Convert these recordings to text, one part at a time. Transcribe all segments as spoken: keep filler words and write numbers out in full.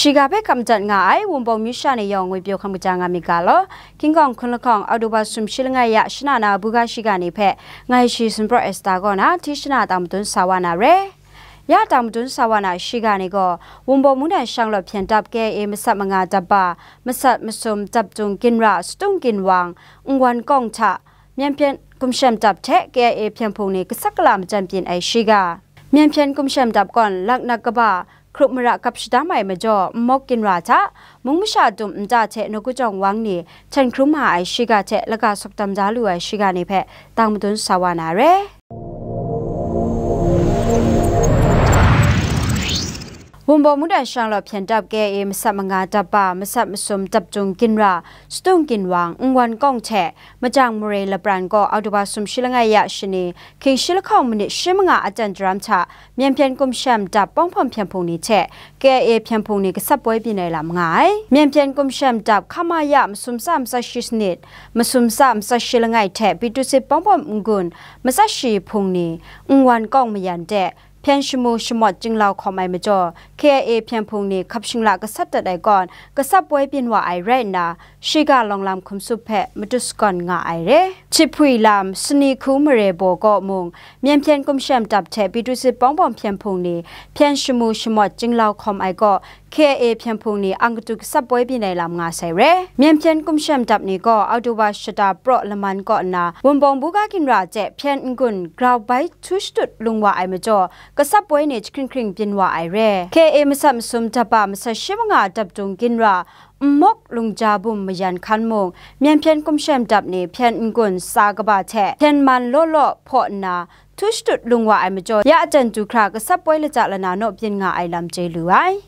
Shiga hpe hkap madat nga ai Wunpawng myu sha ni yawng ngwi pyaw hkam kaja nga myit ga law. King Kong hkun lahkawng Oktoba sumshi langai ya shana na buga shiga ni hpe ngai shi Zunpraw Esta kaw na hti shana tang madun sa wa na re. Ya tang madun sa wa na shiga ni gaw, Wunpawng mungdan shanglawt hpyen dap K I A masat manga dap ba, masat masum, dap dung ginra, sadung ginwang, n-wan kawng hta, Myen hpyen gumshem dap hte K I A hpyen hpung ni kasak kala majan byin ai shiga. Myen hpyen gumshem dap gawn laknak kaba hkrup mara kap shadam ai majaw, nmawk ginra hta, mung masha dum nta hte nawku jawng wang ni hten hkrum ma ai shiga hte laga sawk dam da lu ai shiga ni hpe tang madun sa wa na re. Wunpawng mungdan shanglawt hpyen dap K I A masat manga dap ba, masat masum, dap dung ginra, sadung ginwang, n-wan kawng hte, majang mare lapran gaw Oktoba sumshi langai ya shani, hkying shi lahkawng minit shi manga aten daram hta, Myen hpyen gumshem dap Pawng Hpawng hpyen hpung ni hte K I A hpyen hpung ni gasat poi byin ai lam nga ai. Myen hpyen gumshem dap hkama ya masum tsa matsat shi sanit, masum tsa matsat shi langai hte Pyithusit Pawng Hpawng n-gun matsat shi hpung ni, n-wan kawng mayan de, hpyen shamu shamawt jinglau hkawm ai majaw, K I A hpyen hpung ni hkap shingla gasat dat ai kawn, gasat poi byin wa ai rai nna, shiga lawng lam hkum tsup hpe matut sagawn nga ai re. Chihpui lam, Sani hku mare baw kaw mung, Myen hpyen gumshem dap hte Pyithusit Pawng Hpawng hpyen hpung ni hpyen shamu shamawt jinglau hkawm ai kaw, K I A hpyen hpung ni ang katu gasat poi byin ai lam nga sai re. Myen hpyen gumshem dap ni gaw Oktoba shata praw laman kaw nna, Wunpawng buga ginra hte hpyen n-gun grau bai htu shatut lung wa ai majaw, gasat poi ni jahkring hkring byin wa ai re. K I A masat masum dap ba masat shi manga dap dung ginra, nmawk lungja bum mayan hkan mung, Myen hpyen gumshem dap ni hpyen n-gun tsa kaba hte hpyen man law law hpaw nna, htu shatut lung wa ai majaw, ya aten du hkra gasat poi lata lana naw byin nga ai lam chye lu ai.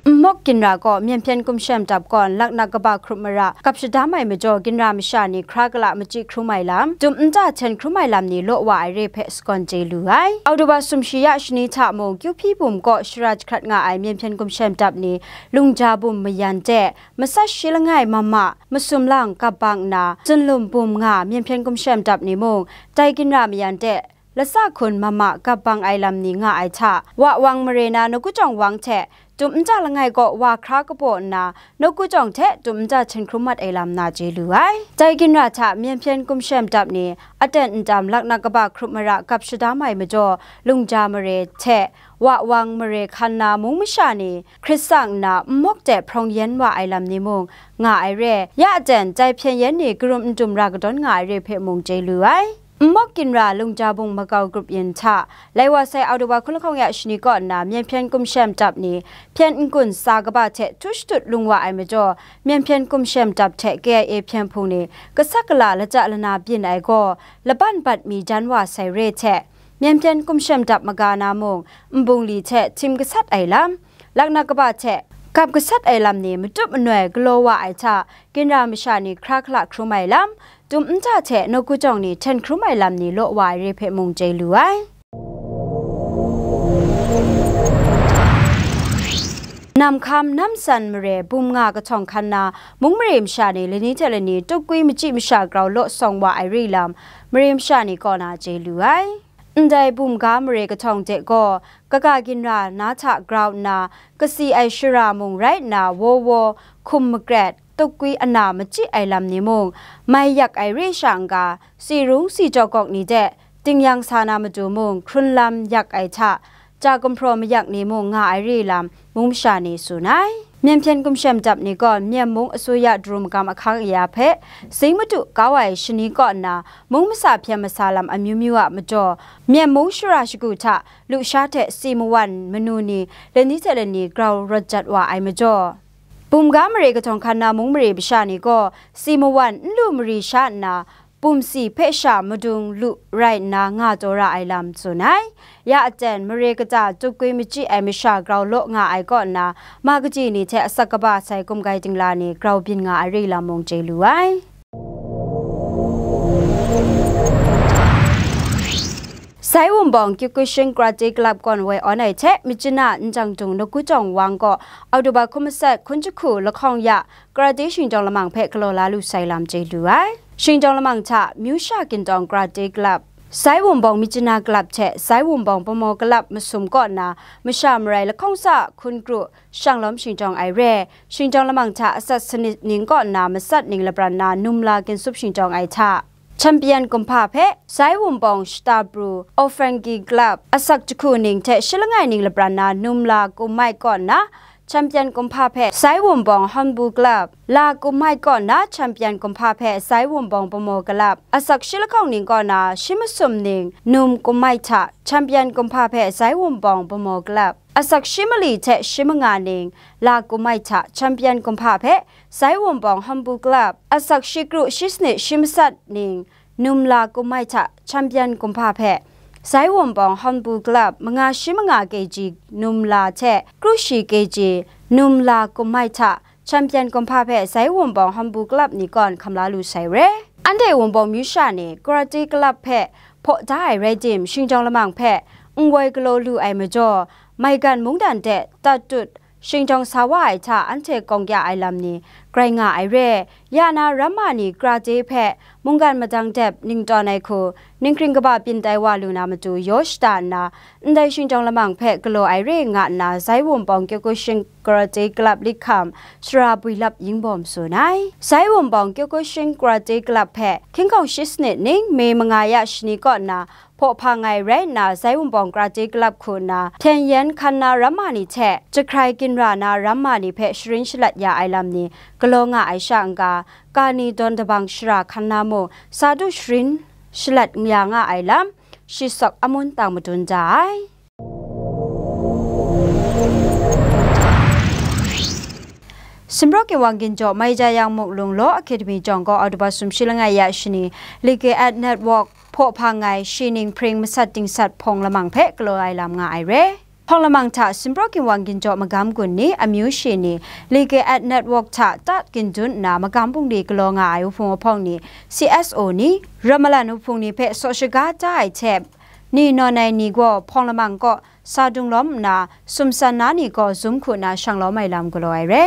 Nmawk ginra gaw Myen hpyen gumshem dap gawn laknak kaba hkrup mara kap shadam ai majaw, ginra masha ni hkra kala machyi hkrum ai lam, dum nta hten hkrum ai lam ni law wa ai re hpe sagawn chye lu ai. Oktoba sumshi ya shani hta mung, Kyu Hpyi bum kaw shara jahkrat nga ai Myen hpyen gumshem dap ni lungja bum mayan de, matsat shi langai mama, masum lang kap bang nna, Zunlum bum nga Myen hpyen gumshem dap ni mung, dai ginra mayan de, latsa hkun mama kap bang ai lam ni nga ai hta, Wa Wang mare na nawku jawng wang hte, dum nta langai kaw wa hkra kabaw nna, nawku jawng hte dum nta hten hkrum mat ai lam na chye lu ai. Dai ginra hta Myen hpyen gumshem dap ni, aten n tam laknak kaba hkrup mara kap shadam ai majaw, lungja mare hte, Wa Wang mare hkan na mung masha ni, hkrit sang nna nmawk de hprawng yen wa ai lam ni mung nga ai re. Ya aten, dai hpyen yen ni karum n dum ra kadawn nga ai re hpe mung chye lu ai. Nmawk ginra lungja bung makau grup yin hta, lai wa sai Oktoba hkun lahkawng ya shani kaw nna, Myen hpyen gumshem dap ni hpyen n-gun tsa kaba hte htu shatut lung wa ai majaw, Myen hpyen gumshem dap hte K I A hpyen hpung ni gasat gala lata lana byin ai gaw, laban bat mi jan wa sai re hte, Myen hpyen gumshem dap maga na mung, nbungli hte htim gasat ai lam, laknak kaba hte gap gasat ai lam ni matup manoi galaw wa ai hta, ginra masha ni hkra hkala hkrum ai lam, dum nta hte nawku jawng ni hten hkrum ai lam ni law wa ai re hpe mung chye lu ai. Namhkam Namsan mare bum nga kahtawng hkan na mung mare masha ni lani hte lani tukwi machyi masha grau law sawng wa ai re lam, mare masha ni kaw na chye lu ai. Ndai bum ga mare kahtawng de gaw, kaga ginra na hta grau nna, kasi ai shara mung rai nna, waw waw, hkum makret, tukwi ana machyi ai lam ni mung, mai yak ai re sha n-ga, si rung si jaw gawk ni de, tingyan sa na matu mung, hkrun lam yak ai hta, ja gumhpraw mayak ni mung nga ai re lam, mung masha ni tsun ai. Myen hpyen gumshem dap ni gaw, Myen mung asuya daru magam ahkang aya hpe, Sing Madu kau ai shani kaw nna, mung masa hpyen masa lam amyu myu a majaw, Myen mung shara shagu hta, lusha hte si mawan manu ni, lani hte lani grau rawt jat wa ai majaw, bum ga mare kahtawng hkan na mung mare masha ni gaw, si mawan n lu mari sha nna, bum si hpe sha madung lu rai nna nga taw ra ai lam tsun ai. Ya aten, mare kata tukwi machyi ai masha grau law nga ai kaw nna, ma kaji ni hte asak kaba sai gumgai dingla ni grau byin nga ai re lam mung chye lu ai. Sai Wunpawng Kyokushin Karate Club kawn woi awn ai hte, Myitkyina Njang Dung Nawku Jawng Wang kaw Oktoba hkun matsat hkun jahku lahkawng ya karate shingtawng lamang hpe galaw la lu sai lam chye lu ai. Shingtawng lamang hta, Myu Sha Kintawng Karate Club, Sai Wunpawng Myitkyina Club hte Sai Wunpawng Bhamo Club masum kaw na masha marai lahkawng sa hkun kru shanglawm shingtawng ai re. Shingtawng lamang hta asak sanit ning kaw na matsat ning lapran na numla ginsup shingtawng ai hta, champion kumhpa hpe Sai Wunpawng Shata Pru Ofrangi Club, asak jahku ning hte shi langai ning lapran na numla kumhpa kaw na champion kumhpa hpe Sai Wunpawng Hornbill Club, la kumhpa kaw na champion kumhpa hpe Sai Wunpawng Bhamo Club, asak shi lahkawng ning kaw na shi masum ning num kumhpa hta champion kumhpa hpe Sai Wunpawng Bhamo Club, asak shi mali hte shi manga ning la kumhpa hta champion kumhpa hpe Sai Wunpawng Hornbill Club, asak shi kru shi sanit shi matsat ning numla kumhpa hta champion kumhpa hpe Sai Wunpawng Hornbill Club, manga shi manga kg numla hte kru shi kg numla kumhpa hta champion kumhpa hpe Sai Wunpawng Hornbill Club ni kaw hkam la lu sai re. Anhte Wunpawng myu sha ni karate club hpe hpaw da ai rai tim, shingtawng lamang hpe n woi galaw lu ai majaw, maigan mungdan de tat tut shingtawng sa wa ai hta anhte kawng ya ai lam ni grai nga ai re. Ya na ramma ni karate hpe mungkan madang dep ning tawn ai hku, ninghkring kaba byin tai wa lu na matu yaw shada nna, ndai shingtawng lamang hpe galaw ai re nga nna, Sai Wunpawng Kyokushin Karate Club Likham Sara Bwi Lap Yingbawm tsun ai. Sai Wunpawng Kyokushin Karate Club hpe hkying hkawng shi sanit ning May manga ya shani kaw na hpaw hpang ai rai nna, Sai Wunpawng Karate Club hku nna Hten Yan hkan na ramma ni hte jahkrai ginra na ramma ni hpe sharin shalat ya ai lam ni galaw nga ai sha n-ga, kani dawn dabang shara hkan na mung sa du sharin shalat ya nga ai lam, shi sawk amun tang madun da ai. Sumrawk Ginwang Ginjaw Maija Yang Muk Lung Law Academy jawng gaw October sumshi langai ya shani, Like Art Network hpaw hpang ai shi ning hpring masat dingsat hpawng lamang hpe galaw ai lam nga ai re. Hpawng lamang hta Sumrawk Ginwang Ginjaw magam gun ni, amyu shi ni, Like Art Network hta tat ginjun nna magam bungli galaw nga ai wuhpung wuhpawng ni, C S O ni, ramalan wuhpung ni hpe saw shaga da ai hte, ni nawn ai ni gaw hpawng lamang kaw sa dung lawm nna, sumsan na ni gaw zum hku nna shang lawm ai lam galaw ai re.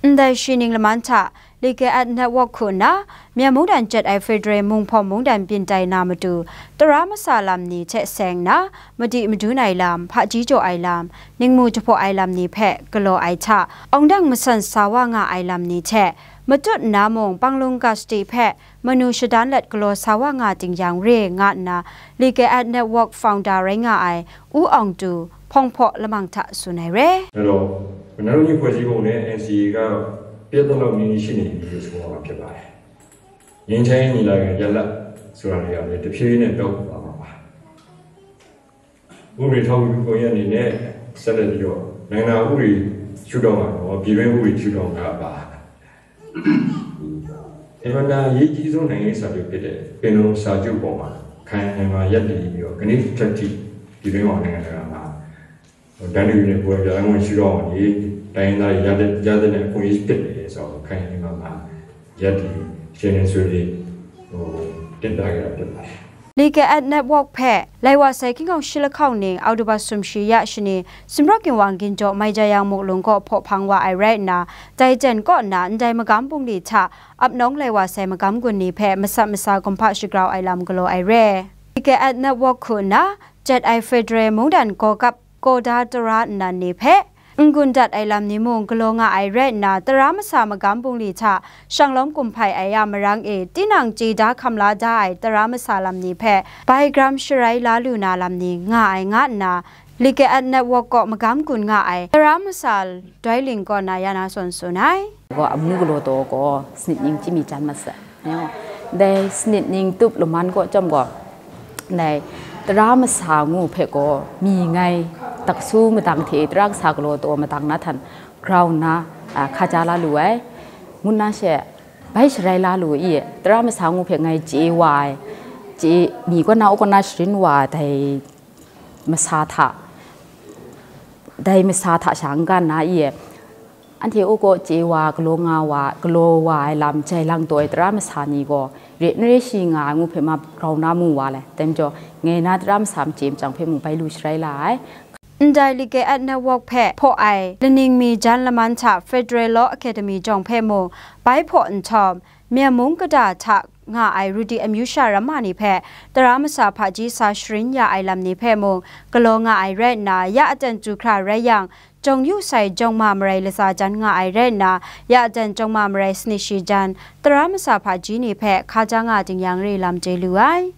Ndai shi ning laman hta, Like Art Network hku nna, Myen mungdan jet ai Federal Munghpawm mungdan byin tai na matu, tara masa lam ni hte seng nna, madi madun ai lam, hpaji jaw ai lam, ningmu jahpaw ai lam ni hpe galaw ai hta, awng dang masan sa wa nga ai lam ni hte, matut nna mung panglung gashti hpe manu shadan let galaw sa wa nga ting yang re nga nna, Like Art Network founder rai nga ai U Aung Tu hpawng hpaw lamang hta tsun ai re. အဲ့တော့ ကျွန်တော်တို့ဖွဲ့စည်းပုံနဲ့ NCA က ပြတ်သလောက်နည်းနည်းရှိနေပြီလို့ ဆိုရမှာဖြစ်ပါတယ်။ ငြိမ်းချမ်းရေးညီလာခံရလဒ်ဆိုတာတွေကလည်း တဖြည်းဖြည်းနဲ့ ပျောက်ကွယ်သွားမှာပါ။ ဥပဒေထောက်ခံမှုကွန်ရက်အနေနဲ့ ဆက်လက်ပြီးတော့ နိုင်ငံတော်ဥပဒေရှုထောင့်မှာရော ပြည်တွင်းဥပဒေရှုထောင့်ကပါ အင်မတန်အရေးကြီးဆုံးနိုင်ငံရေးစာချုပ်ဖြစ်တဲ့ ပင်လုံစာချုပ်ပေါ်မှာ ခိုင်ခိုင်မာမာရပ်တည်ပြီးတော့ ကနေ့ထက်ထိ ပြည်တွင်းမှာ နိုင်ငံတကာမှာ တန်းတူရေးနဲ့ ကိုယ်ပိုင်ပြဋ္ဌာန်းခွင့် ရှုထောင့်ကနေ တိုင်းရင်းသားတွေ ရသင့်ရသင့်တဲ့ အခွင့်အရေးဖြစ်တယ်ဆိုတာကို ခိုင်ခိုင်မာမာ ရပ်တည် ရှင်းလင်းဆွေးနွေး ဟို တင်ပြခဲ့တာဖြစ်ပါတယ်။ Like Art Network hpe lai wa sai hkying hkawng shi lahkawng ning October sumshi ya shani, Sumrawk Ginwang Ginjaw Maija Yang Muk Lung kaw hpaw hpang wa ai rai nna, dai jan kaw nna ndai magam bungli hta ap nawng lai wa sai magam gun ni hpe masat masa kumhpa shagrau ai lam galaw ai re. Like Art Network hku nna jet ai Federal mungdan gaw kap gaw da tara nnan ni hpe n-gun dat ai lam ni mung galaw nga ai rai nna, tara masa magam bungli hta shanglawm kumhpai ai a marang e, tinang chye da hkam la da ai tara masa lam ni hpe bai gram sharai la lu na lam ni nga ai nga nna, Like Art Network kaw magam gun nga ai tara masa doi ling kaw na ya na zawn tsun ai. Gaw, amu galaw taw gaw, sanit ning chyami jan mat sai. Dai sanit ning tup laman kaw chyawm gaw, dai tara masa ngu hpe gaw, mi ngai taksu madang hte tara kasa galaw taw madang na htan grau nna, a, hkaja la lu ai, ngu nna she bai sharai la lu i, tara masa ngu hpe ngai chye wa ai, chye, mi kaw na, u kaw na sharin wa ai dai masa hta, dai masa hta sha n-ga nna i, anhte u kaw chye wa, galaw nga wa, galaw wa ai lam jai lang taw ai tara masa ni gaw, re n re shi nga ai ngu hpe ma grau na mu wa le. Dai majaw, ngai na tara masa machye machyang hpe mung bai lu sharai la ai. Ndai Like Art Network hpe hpaw ai laning mi jan laman hta Federal Law Academy jawng hpe mung bai hpaw nhtawm, Myen mung kata hta nga ai Rudi amyu sha ramma ni hpe tara masa hpaji sa sharin ya ai lam ni hpe mung galaw nga ai rai nna, ya aten du hkra rai yang, jawng yu sai jawng ma marai latsa jan nga ai rai nna, ya aten jawng ma marai sanit shi jan tara masa hpaji ni hpe hka ja nga ding yang re lam chye lu ai.